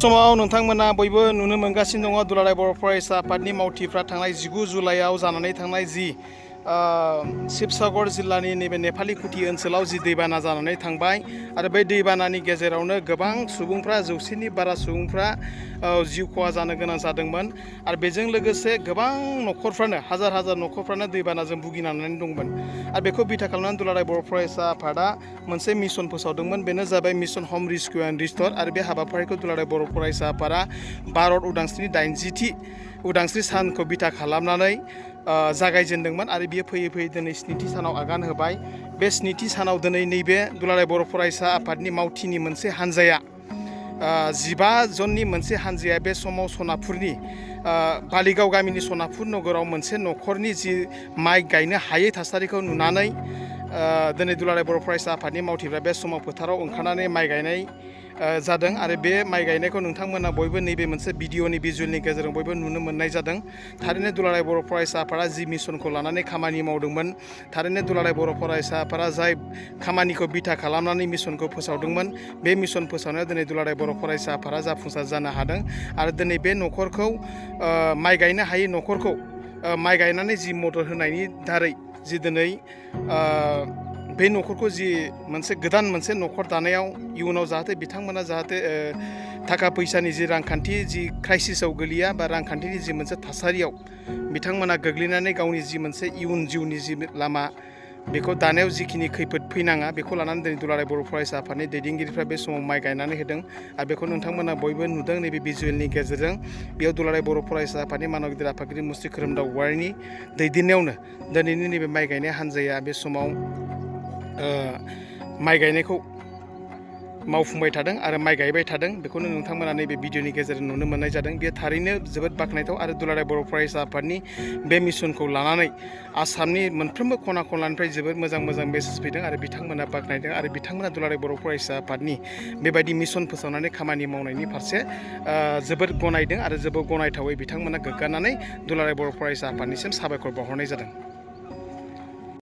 समाव नोंथांमोना बयबो नुनो मोनगासिनो दङ दुलाराय बर' फरायसा आफादनि मावथिफ्रा थांनाय 19 जुलाइआव जानानै थांनाय जि शिबसागर जिल्लानि नैबे नेपालिकुथि ओनसोलाव जि दैबाना जानानै थांबाय आरो बे दैबानानि गेजेरावनो गोबां सुबुंफ्रा जौसेनि बारा सुबुंफ्रा जिउ खहा जानो गोनां जादोंमोन आरो बेजों लोगोसे गोबां न'खरफ्रानो हाजार हाजार न'खरफ्रानो दैबानाजों भुगिनांनानै दंमोन आरो बेखौ बिथा खालामनानै दुलाराय बर' फरायसा आफादा मोनसे मिशन फोसावदोंमोन बेनो जाबाय मिशन हम रेस्किउ एन्ड रिस्ट'र आरो बे हाबाफारिखौ दुलाराय बर' फरायसा आफादा भारत उदांस्रिनि 80थि उदांस्रि सानखौ बिथा खालामनानै जागायजेनदोंमोन आरो बियो फैयै फैयै दिनै 7थि सानाव आगान होबाय बे 7थि सानाव दिनै नैबे दुलाराय बर' फरायसा आफादनि मावथिनि मोनसे हान्जाया 15 जननि मोनसे हान्जाया बे समाव सनापुरनि बालिगाव गामिनि सनापुर नगराव मोनसे न'खरनि जि माइ गायनो हायै थासारिखौ नुनानै दिनै दुलाराय बर' फरायसा आफादनि मावथिफ्रा बे समाव फोथाराव ओंखारनानै माइ गायनाय जादों आरो बे माइ गायनायखौ नोंथांमोना बयबो नैबे मोनसे भिडिअनि भिजुअलनि गेजेरजों बयबो नुनो मोननाय जादों थारैनो दुलाराय बर' फरायसा आफादा जि मिशनखौ लानानै खामानि मावदोंमोन थारैनो दुलाराय बर' फरायसा आफादा जाय खामानिखौ बिथा खालामनानै मिशनखौ फोसावदोंमोन बे मिशन फोसावनायाव दिनै दुलाराय बर' फरायसा आफादा जाफुंसार जानो हादों आरो दिनै बे न'खरखौ माइ गायनो हायै न'खरखौ माइ गायनानै जि मदद होनायनि दारै जि दिनै बे न'खरखौ जि मोनसे गोदान मोनसे न'खर दानायाव इयुनाव जाहाथे बिथांमोना जाहाथे थाखा फैसानि जि रांखान्थि जि क्राइसिसाव गोलैया बा रांखान्थिनि जि मोनसे थासारियाव बिथांमोना गोग्लैनानै गावनि जि मोनसे इयुन जिउनि जि लामा बेखौ दानायाव जिखिनि खैफोद फैनाङा बेखौ लानानै दिनै दुलाराय बर' फरायसा आफादनि दैदेनगिरिफ्रा बे समाव माइ गायनानै होदों आरो बेखौ नोंथांमोना बयबो नुदों नैबे भिजुअलनि गेजेरजों बेयाव दुलाराय बर' फरायसा आफादनि मानव गिदिर आफादगिरि मुस्रि खोरोमदाव औवारिनि दैदेननायावनो दिनैनि नैबे माइ गायनाय हान्जाया बे समाव माइ गायनायखौ मावफुंबाय थादों आरो माइ गायबाय थादों बेखौनो नोंथांमोना नैबे भिडिअनि गेजेरजों नुनो मोननाय जादों बेयो थारैनो जोबोद बाख्नायथाव आरो दुलाराय बर' फरायसा आफादनि बे मिशनखौ लानानै आसामनि मोनफ्रोमबो खना खनलानिफ्राय जोबोद मोजां मोजां मेसेज फैदों आरो बिथांमोना बाख्नायदों आरो बिथांमोना दुलाराय बर' फरायसा आफादनि बेबायदि मिशन फोसावनानै खामानि मावनायनि फारसे जोबोद गनायदों आरो जोबोद गनायथावै बिथांमोना गोग्गानानै दुलाराय बर' फरायसा आफादनिसिम साबायखर बावहरनाय जादों।